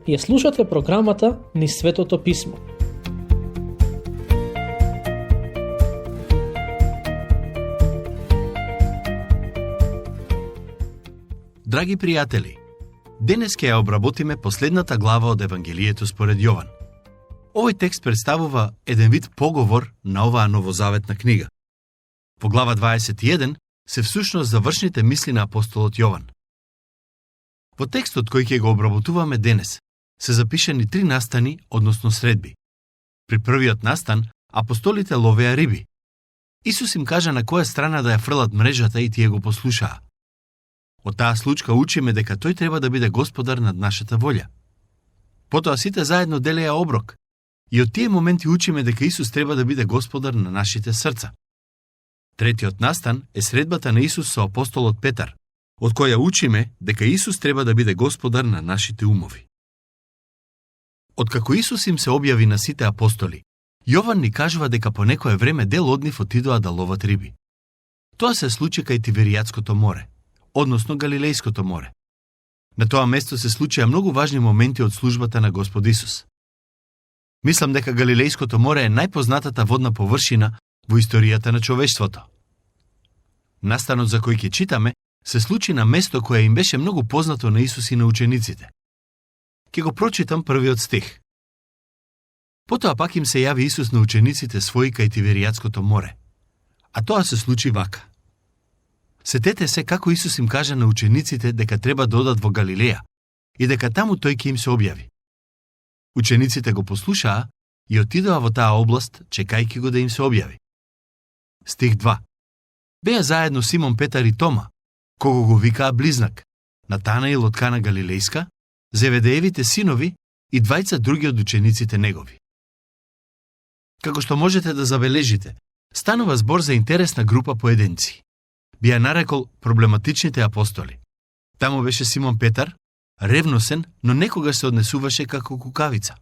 Ја слушате програмата Низ Светото Писмо. Драги пријатели, денес ќе ја обработиме последната глава од Евангелието според Јован. Овој текст представува еден вид поговор на оваа новозаветна книга. Во глава 21 се всушност завршните мисли на апостолот Јован. Во текстот кој ќе го обработуваме денес се запишани 3 настани, односно средби. При првиот настан апостолите ловеа риби. Исус им кажа на која страна да ја фрлат мрежата и тие го послушаа. Од таа случка учиме дека тој треба да биде господар над нашата волја. Потоа сите заедно делеа оброк и од тие моменти учиме дека Исус треба да биде господар на нашите срца. Третиот настан е средбата на Исус со апостолот Петар, од која учиме дека Исус треба да биде господар на нашите умови. Откако Исус им се објави на сите апостоли, Јован ни кажува дека по некое време дел од нив отидоа да ловат риби. Тоа се случи кај Тиверијатското море, односно Галилејското море. На тоа место се случија многу важни моменти од службата на Господ Исус. Мислам дека Галилејското море е најпознатата водна површина во историјата на човештвото. Настанот за кој ќе читаме се случи на место кое им беше многу познато на Исус и на учениците. Ќе го прочитам првиот стих. Потоа пак им се јави Исус на учениците своји кај Тиверијатското море. А тоа се случи вака. Сетете се како Исус им кажа на учениците дека треба да одат во Галилеја и дека таму тој ќе им се објави. Учениците го послушаа и отидоа во таа област, чекајќи го да им се објави. Стих 2. Беа заедно Симон Петар и Тома, кого го викаа Близнак, Натанаил од Кана Галилејска, Зеведеевите синови и двајца други од учениците негови. Како што можете да забележите, станува збор за интересна група поединци. Би ја нарекол проблематичните апостоли. Таму беше Симон Петар, ревносен, но некогаш се однесуваше како кукавица.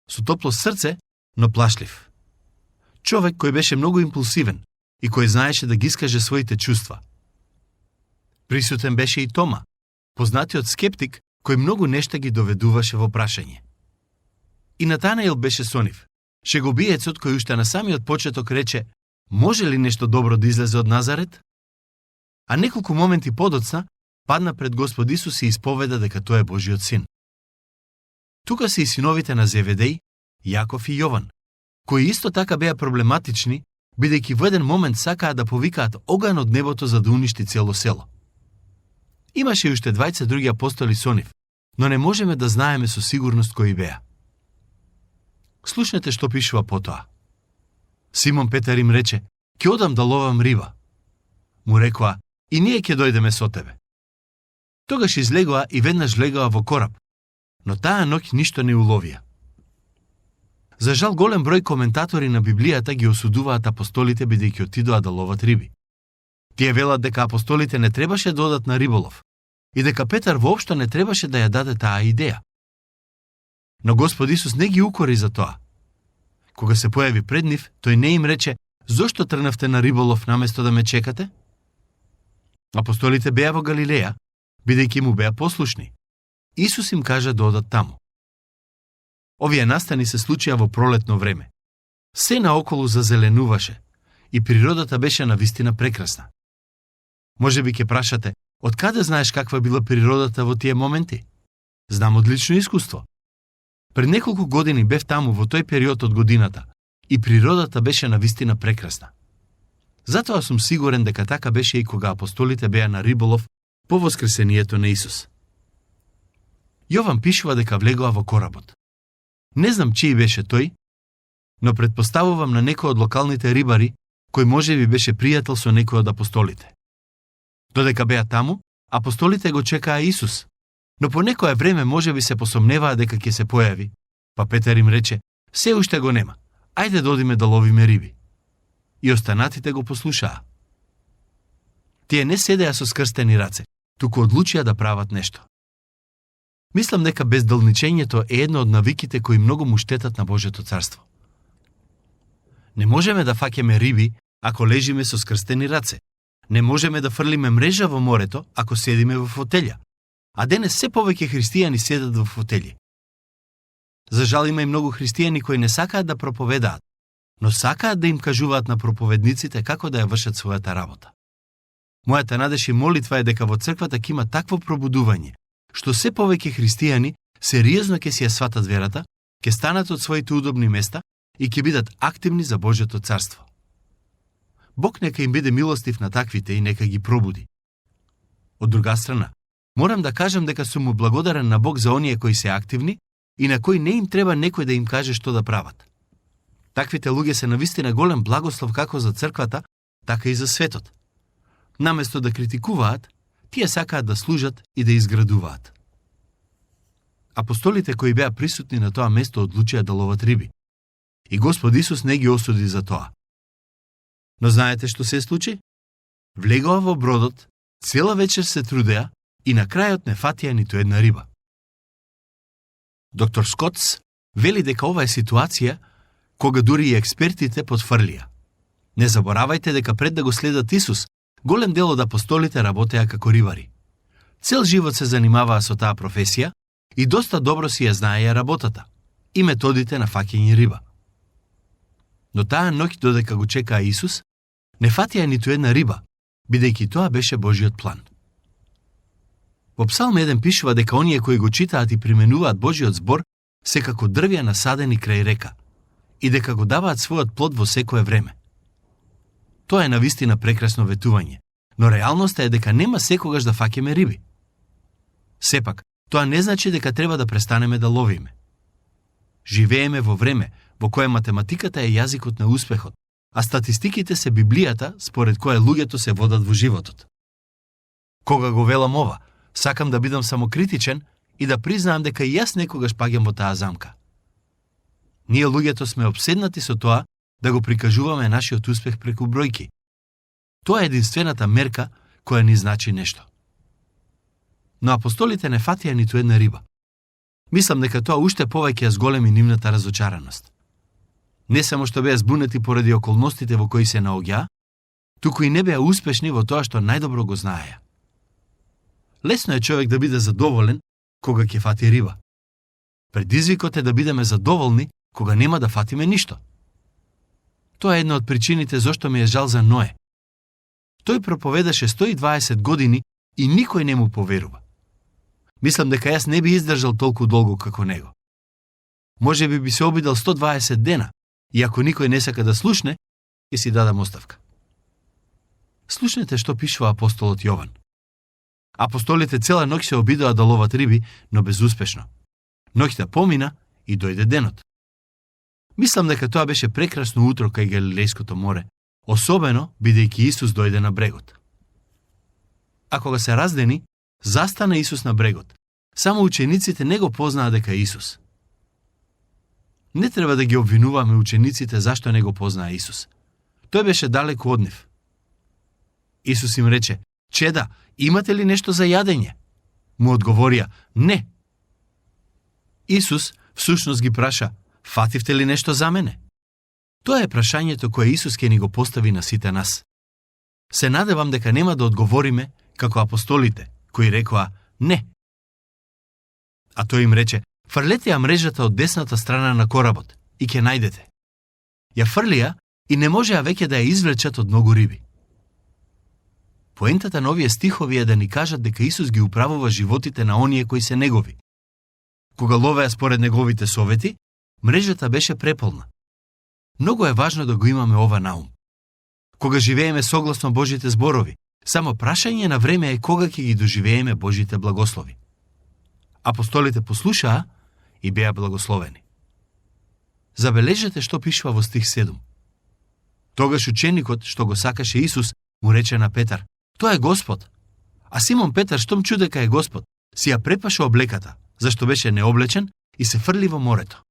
Со топло срце, но плашлив. Човек кој беше многу импулсивен и кој знаеше да ги искаже своите чувства. Присутен беше и Тома, познатиот скептик кој многу нешта ги доведуваше во прашање. И Натанаил беше со нив, шеговиецот кој уште на самиот почеток рече: може ли нешто добро да излезе од Назарет? А неколку моменти подоцна падна пред Господ Исус и исповеда дека тој е Божиот син. Тука се и синовите на Зеведеј, Јаков и Јован, кои исто така беа проблематични, бидејќи во еден момент сакаа да повикаат оган од небото за да уништи цело село. Имаше и уште двајца други апостоли со нив, но не можеме да знаеме со сигурност кои беа. Слушнете што пишува потоа. Симон Петар им рече: ќе одам да ловам риба. Му рекоа: и ние ќе дојдеме со тебе. Тогаш излегоа и веднаш влегоа во кораб, но таа ноќ ништо не уловија. За жал, голем број коментатори на Библијата ги осудуваат апостолите бидејќи отидоа да ловат риби. Тие велат дека апостолите не требаше да одат на риболов и дека Петар воопшто не требаше да ја даде таа идеја. Но Господ Исус не ги укори за тоа. Кога се појави пред нив, тој не им рече: зошто тргнавте на риболов наместо да ме чекате? Апостолите беа во Галилеја, бидејќи му беа послушни. Исус им кажа да одат таму. Овие настани се случија во пролетно време. Се наоколу зазеленуваше и природата беше навистина прекрасна. Може би ќе прашате: од каде знаеш каква била природата во тие моменти? Знам од лично искуство. Пред неколку години бев таму во тој период од годината и природата беше навистина прекрасна. Затоа сум сигурен дека така беше и кога апостолите беа на риболов по воскресението на Исус. Јован пишува дека влегоа во коработ. Не знам чиј беше тој, но предпоставувам на некој од локалните рибари, кој можеби беше пријател со некој од апостолите. Додека беа таму, апостолите го чекаа Исус, но по некое време можеби се посомневаа дека ќе се појави, па Петар им рече: се уште го нема, ајде да одиме да ловиме риби. И останатите го послушаа. Тие не седеа со скрстени раце, туку одлучија да прават нешто. Мислам дека безделничењето е една од навиките кои многу му штетат на Божјото царство. Не можеме да фаќаме риби ако лежиме со скрстени раце. Не можеме да фрлиме мрежа во морето ако седиме во фотелја. А денес се повеќе христијани седат во фотели. За жал има и многу христијани кои не сакаат да проповедаат, но сакаат да им кажуваат на проповедниците како да ја вршат својата работа. Мојата надеж и молитва е дека во црквата ќе има такво пробудување, што се повеќе христијани сериозно ќе си ја сватат верата, ќе станат од своите удобни места и ќе бидат активни за Божјото царство. Бог нека им биде милостив на таквите и нека ги пробуди. Од друга страна, морам да кажам дека сум му благодарен на Бог за оние кои се активни и на кои не им треба некој да им каже што да прават. Таквите луѓе се навистина голем благослов како за црквата, така и за светот. Наместо да критикуваат, тие сакаат да служат и да изградуваат. Апостолите кои беа присутни на тоа место одлучија да ловат риби. И Господ Исус не ги осуди за тоа. Но знаете што се случи? Влегоа во бродот, цела вечер се трудеа и на крајот не фатија ниту една риба. Доктор Скотс вели дека ова е ситуација кога дури и експертите потврлија. Не заборавајте дека пред да го следат Исус, голем дел од апостолите работеа како рибари. Цел живот се занимаваа со таа професија и доста добро си ја знаеја работата и методите на фаќање риба. Но таа ноќ додека го чекаа Исус, не фатија ниту една риба, бидејќи тоа беше Божиот план. Во Псалм 1 пишува дека оние кои го читаат и применуваат Божиот збор се како дрвја насадени крај река и дека го даваат својот плод во секое време. Тоа е навистина прекрасно ветување, но реалноста е дека нема секогаш да фаќаме риби. Сепак, тоа не значи дека треба да престанеме да ловиме. Живееме во време во кое математиката е јазикот на успехот, а статистиките се Библијата според која луѓето се водат во животот. Кога го велам ова, сакам да бидам самокритичен и да признаам дека и јас некогаш паѓам во таа замка. Ние луѓето сме обседнати со тоа да го прикажуваме нашиот успех преку бројки. Тоа е единствената мерка која ни значи нешто. Но апостолите не фатија ниту една риба. Мислам дека тоа уште повеќе ја зголеми нивната разочараност. Не само што беа збунети поради околностите во кои се наоѓаа, туку и не беа успешни во тоа што најдобро го знаеја. Лесно е човек да биде задоволен кога ќе фати риба. Предизвикот е да бидеме задоволни кога нема да фатиме ништо. Тоа е една од причините зошто ми е жал за Ное. Тој проповедаше 120 години и никој не му поверува. Мислам дека јас не би издржал толку долго како него. Може би се обидел 120 дена и ако никој не сака да слушне, ќе си дадам оставка. Слушнете што пишува апостолот Јован. Апостолите цела ноќ се обидоа да ловат риби, но безуспешно. Ноќта помина и дојде денот. Мислам дека тоа беше прекрасно утро кај Галилејското море, особено бидејќи Исус дојде на брегот. А кога се раздени, застана Исус на брегот. Само учениците не го познаа дека Исус. Не треба да ги обвинуваме учениците зашто не го познаа Исус. Тој беше далеку од нив. Исус им рече: "Чеда, имате ли нешто за јадење?" Му одговорија: "Не." Исус всушност ги праша: "Фативте ли нешто за мене?" Тоа е прашањето кое Исус ќе ни го постави на сите нас. Се надевам дека нема да одговориме како апостолите, кои рекоа "не". А тој им рече: "Фрлете ја мрежата од десната страна на коработ и ќе најдете." Ја фрлија и не можеа веќе да ја извлечат од многу риби. Поентата на овие стихови е да ни кажат дека Исус ги управува животите на оние кои се негови. Кога ловеа според неговите совети, мрежата беше преполна. Многу е важно да го имаме ова на ум. Кога живееме согласно Божите зборови, само прашање на време е кога ќе ги доживееме Божите благослови. Апостолите послушаа и беа благословени. Забележете што пишува во стих 7. Тогаш ученикот, што го сакаше Исус, му рече на Петар: "Тоа е Господ." А Симон Петар, штом чу дека е Господ, си ја препаша облеката, зашто беше необлечен, и се фрли во морето.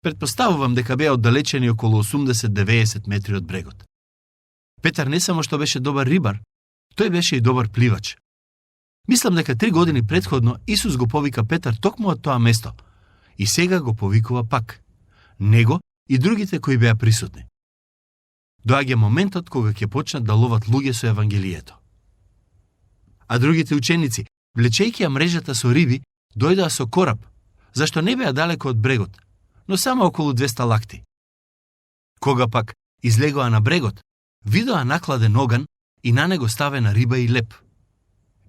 Предпоставувам дека беа оддалечени околу 80-90 метри од брегот. Петар не само што беше добар рибар, тој беше и добар пливач. Мислам дека 3 години претходно Исус го повика Петар токму од тоа место и сега го повикува пак. Него и другите кои беа присутни. Доаѓа моментот кога ќе почнат да ловат луѓе со Евангелието. А другите ученици, влечејќи ја мрежата со риби, дојдоа со кораб, зашто не беа далеко од брегот, но само околу 200 лакти. Кога пак излегоа на брегот, видоа накладен оган и на него ставена риба и леп.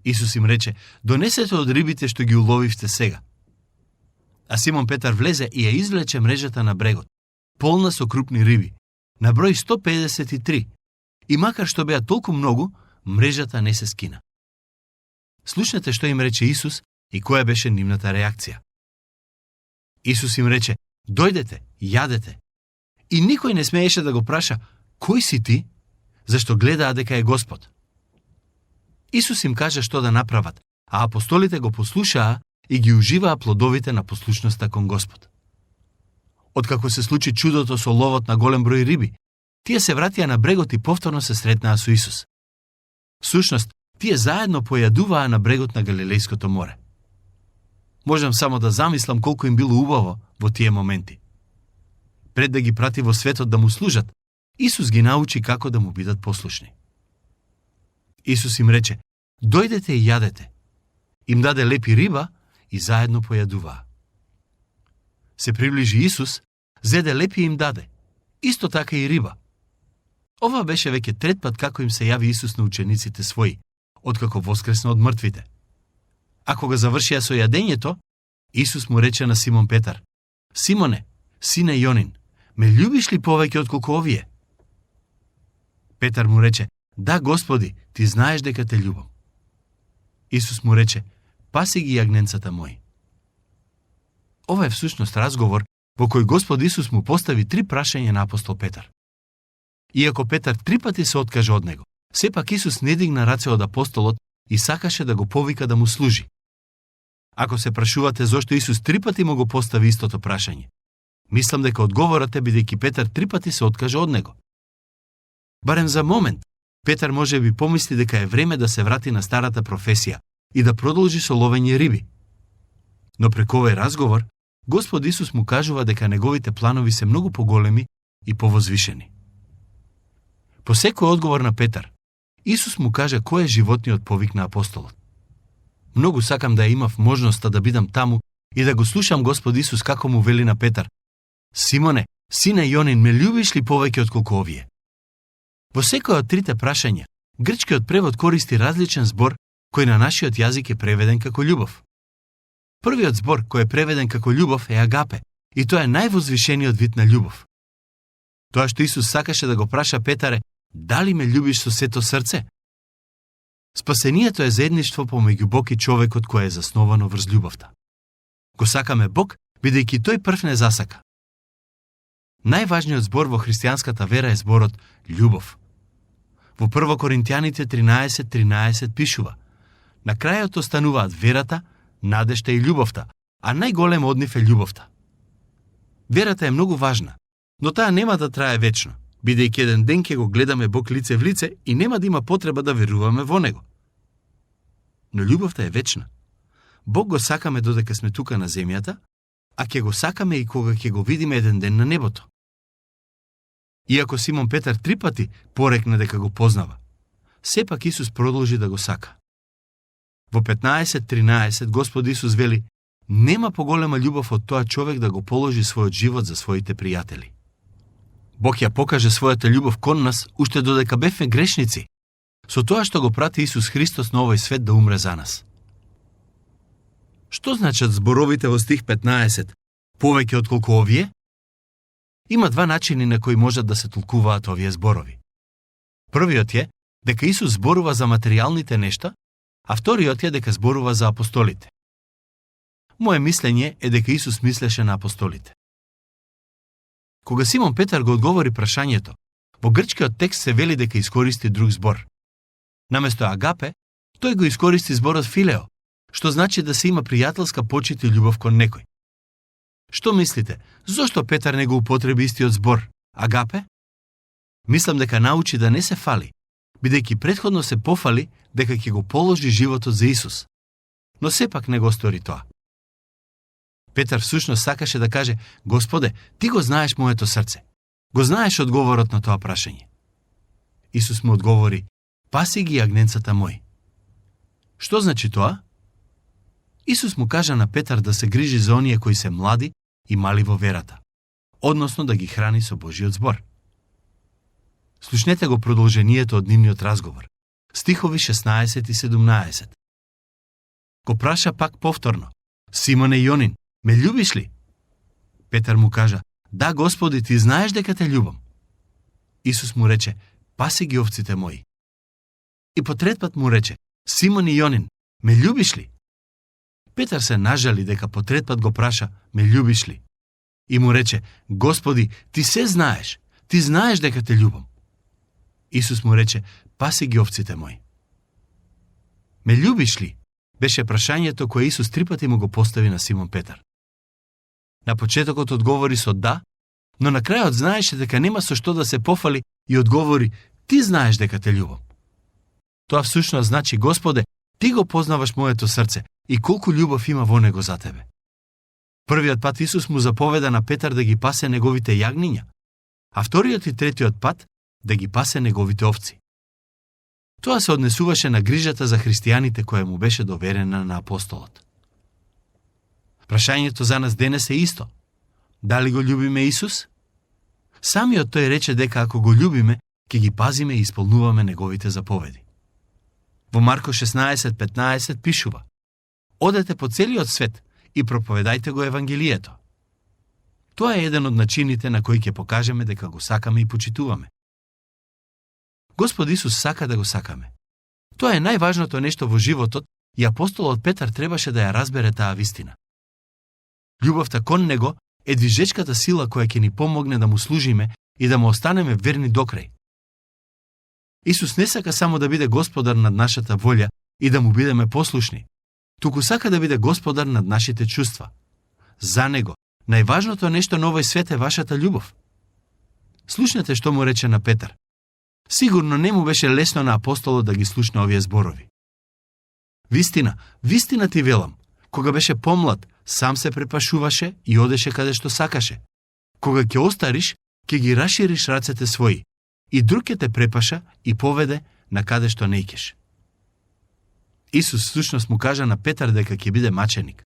Исус им рече: донесете од рибите што ги уловивте сега. А Симон Петар влезе и ја извлече мрежата на брегот, полна со крупни риби, на број 153, и макар што беа толку многу, мрежата не се скина. Слушнете што им рече Исус и која беше нивната реакција. Исус им рече: дојдете, јадете. И никој не смееше да го праша: кој си ти? Зашто гледаа дека е Господ. Исус им кажа што да направат, а апостолите го послушаа и ги уживаа плодовите на послушноста кон Господ. Откако се случи чудото со ловот на голем број риби, тие се вратија на брегот и повторно се сретнаа со Исус. Всушност, тие заедно појадуваа на брегот на Галилејското море. Можам само да замислам колку им било убаво во тие моменти. Пред да ги прати во светот да му служат, Исус ги научи како да му бидат послушни. Исус им рече: дојдете и јадете. Им даде лепи риба и заедно појадуваа. Се приближи Исус, зеде лепи и им даде. Исто така и риба. Ова беше веќе трет пат како им се јави Исус на учениците своји, откако воскресна од мртвите. А кога завршија со јадењето, Исус му рече на Симон Петар: Симоне, сине Јонин, ме љубиш ли повеќе отколку овие? Петар му рече: да, Господи, ти знаеш дека те љубам. Исус му рече: паси ги јагненцата мои. Ова е всушност разговор во кој Господ Исус му постави 3 прашања на апостол Петар. Иако Петар 3 пати се откажа од него, сепак Исус не дигна раце од апостолот и сакаше да го повика да му служи. Ако се прашувате зошто Исус 3 пати му го постави истото прашање, мислам дека одговорот е бидејќи Петар 3 пати се откажа од него. Барем за момент, Петар може би помисли дека е време да се врати на старата професија и да продолжи со ловење риби. Но преку овој разговор, Господ Исус му кажува дека неговите планови се многу поголеми и повозвишени. По секој одговор на Петар, Исус му кажа кој е животниот повик на апостолот. Многу сакам да имав можноста да бидам таму и да го слушам Господ Исус како му вели на Петар: Симоне, сине Јонин, ме љубиш ли повеќе отколку овие? Во секој од 3 прашања, грчкиот превод користи различен збор кој на нашиот јазик е преведен како љубов. Првиот збор кој е преведен како љубов е агапе, и тоа е највозвишениот вид на љубов. Тоа што Исус сакаше да го праша Петаре: дали ме љубиш со сето срце? Спасението е заедништво помеѓу Бог и човекот кое е засновано врз љубовта. Го сакаме Бог, бидејќи тој прв не засака. Најважниот збор во христијанската вера е зборот љубов. Во 1 Коринтијаните 13:13 пишува: на крајот остануваат верата, надежта и љубовта, а најголем од нив е љубовта. Верата е многу важна, но таа нема да трае вечно, бидејќи еден ден ќе го гледаме Бог лице в лице и нема да има потреба да веруваме во Него. Но љубовта е вечна. Бог го сакаме додека сме тука на земјата, а ќе го сакаме и кога ќе го видиме еден ден на небото. Иако Симон Петар 3 пати порекна дека го познава, сепак Исус продолжи да го сака. Во 15:13 Господ Исус вели: нема поголема љубов од тоа човек да го положи својот живот за своите пријатели. Бог ја покаже својата љубов кон нас уште додека бевме грешници, со тоа што го прати Исус Христос на овој свет да умре за нас. Што значат зборовите во стих 15? Повеќе отколку овие? Има 2 начини на кои можат да се толкуваат овие зборови. Првиот е дека Исус зборува за материјалните нешта, а вториот е дека зборува за апостолите. Моje мислење е дека Исус мислеше на апостолите. Кога Симон Петар го одговори прашањето, во грчкиот текст се вели дека искористи друг збор. Наместо агапе, тој го искористи зборот филео, што значи да се има пријателска почит и љубов кон некој. Што мислите, зошто Петар не го употреби истиот збор, агапе? Мислам дека научи да не се фали, бидејќи претходно се пофали дека ќе го положи животот за Исус, но сепак не го стори тоа. Петар всушност сакаше да каже: Господе, ти го знаеш моето срце. Го знаеш одговорот на тоа прашање. Исус му одговори: паси ги јагненцата мои. Што значи тоа? Исус му кажа на Петар да се грижи за оние кои се млади и мали во верата, односно да ги храни со Божиот збор. Слушнете го продолжението од нивниот разговор. Стихови 16 и 17. Го праша пак повторно: Симоне Јонин, ме љубиш ли? Петар му кажа: Да, Господи, ти знаеш дека те љубам. Исус му рече: Паси ги овците мои. И по трет пат му рече: Симоне Јонин, ме љубиш ли? Петар се нажали дека по трет пат го праша: Ме љубиш ли? И му рече: Господи, ти се знаеш, ти знаеш дека те љубам. Исус му рече: Паси ги овците мои. Ме љубиш ли? Беше прашањето кое Исус 3 пати му го постави на Симон Петар. На почетокот одговори со да, но на крајот знаеше дека нема со што да се пофали и одговори: Ти знаеш дека те љубам. Тоа всушност значи: Господе, ти го познаваш моето срце и колку љубов има во него за тебе. Првиот пат Исус му заповеда на Петар да ги пасе неговите јагниња, а вториот и третиот пат да ги пасе неговите овци. Тоа се однесуваше на грижата за христијаните која му беше доверена на апостолот. Прашањето за нас денес е исто. Дали го љубиме Исус? Самиот тој рече дека ако го љубиме, ќе ги пазиме и исполнуваме неговите заповеди. Во Марко 16:15 пишува: Одете по целиот свет и проповедајте го Евангелието. Тоа е еден од начините на кои ќе покажеме дека го сакаме и почитуваме. Господ Исус сака да го сакаме. Тоа е најважното нешто во животот и апостолот Петар требаше да ја разбере таа вистина. Љубовта кон него е движечката сила која ќе ни помогне да му служиме и да му останеме верни до крај. Исус не сака само да биде господар над нашата волја и да му бидеме послушни, туку сака да биде господар над нашите чувства. За него, најважното нешто на овој свет е вашата љубов. Слушнете што му рече на Петар. Сигурно не му беше лесно на апостолот да ги слушне овие зборови. Вистина ти велам, кога беше помлад, сам се препашуваше и одеше каде што сакаше. Кога ќе остариш, ќе ги рашириш рацете своји, и друг ќе те препаша и поведе на каде што не икеш. Исус всушност му кажа на Петар дека ќе биде маченик.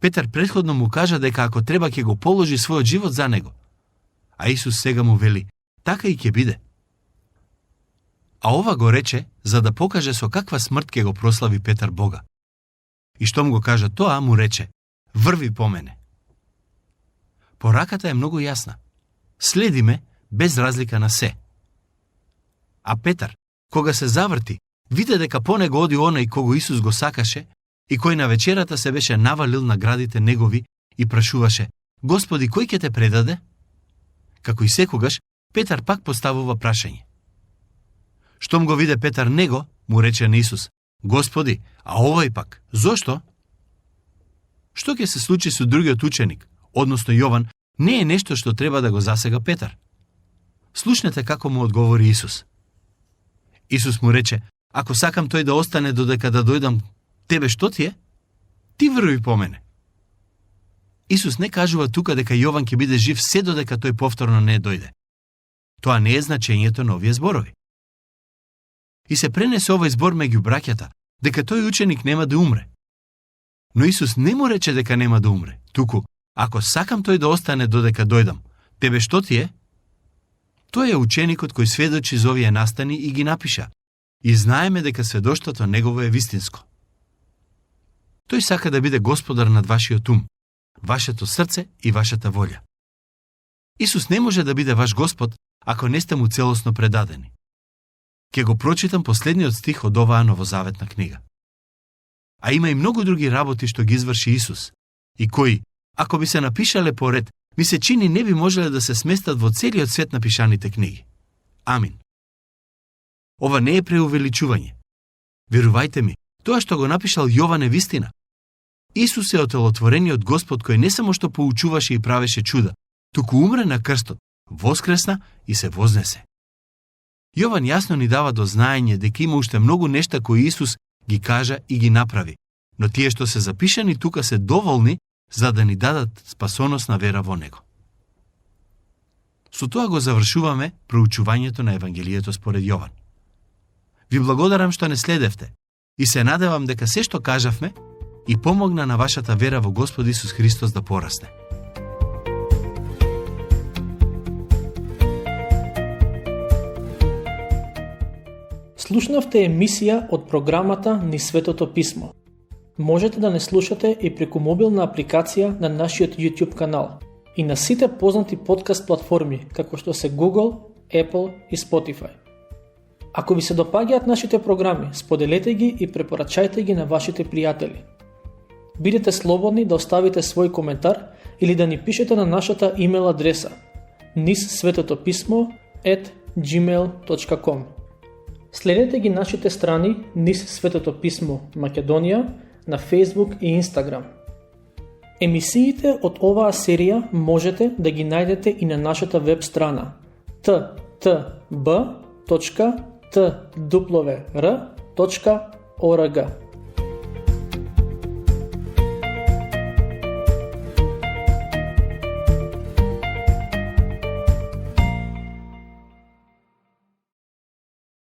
Петар претходно му кажа дека ако треба ќе го положи својот живот за него. А Исус сега му вели: Така и ќе биде. А ова го рече за да покаже со каква смрт ќе го прослави Петар Бога. И штом го кажа тоа, му рече: Врви по мене. Пораката е многу јасна. Следи ме без разлика на се. А Петар, кога се заврти, виде дека по него оди оној кого Исус го сакаше и кој на вечерата се беше навалил на градите негови и прашуваше: Господи, кој ќе те предаде? Како и секогаш, Петар пак поставува прашање. Штом го виде Петар него, му рече на Исус: Господи, а овој пак, зошто? Што ќе се случи со другиот ученик, односно Јован, не е нешто што треба да го засега Петар. Слушнете како му одговори Исус. Исус му рече: Ако сакам тој да остане додека да дојдам, тебе што ти е? Ти врви по мене. Исус не кажува тука дека Јован ќе биде жив се додека тој повторно не дојде. Тоа не е значењето на овие зборови. И се пренесе овој збор меѓу браќата, дека тој ученик нема да умре. Но Исус не му рече дека нема да умре, туку: Ако сакам тој да остане додека дојдам, тебе што ти е? Тој е ученикот кој сведочи за овие настани и ги напиша, и знаеме дека сведоштвото негово е вистинско. Тој сака да биде господар над вашиот ум, вашето срце и вашата волја. Исус не може да биде ваш Господ ако не сте му целосно предадени. Ке го прочитам последниот стих од оваа новозаветна книга. А има и многу други работи што ги изврши Исус, и кои, ако би се напишале по ред, ми се чини не би можеле да се сместат во целиот свет на пишаните книги. Амин. Ова не е преувеличување. Верувајте ми, тоа што го напишал Јован е вистина. Исус е отелотворениот Господ кој не само што поучуваше и правеше чуда, туку умре на крстот, воскресна и се вознесе. Јован јасно ни дава до знаење дека има уште многу нешта кои Исус ги кажа и ги направи, но тие што се запишани тука се доволни за да ни дадат спасоносна вера во Него. Со тоа го завршуваме проучувањето на Евангелието според Јован. Ви благодарам што не следевте и се надевам дека се што кажавме и помогна на вашата вера во Господ Исус Христос да порасне. Слушнавте емисија од програмата Низ Светото Писмо. Можете да не слушате и преку мобилна апликација на нашиот YouTube канал и на сите познати подкаст платформи, како што се Google, Apple и Spotify. Ако ви се допаѓаат нашите програми, споделете ги и препорачајте ги на вашите пријатели. Бидете слободни да оставите свој коментар или да ни пишете на нашата имейл адреса nizsvetotopисmo@gmail.com. Следете ги нашите страни Низ Светото Писмо Македонија на Facebook и Instagram. Емисиите од оваа серија можете да ги најдете и на нашата веб страна ttb.twr.org.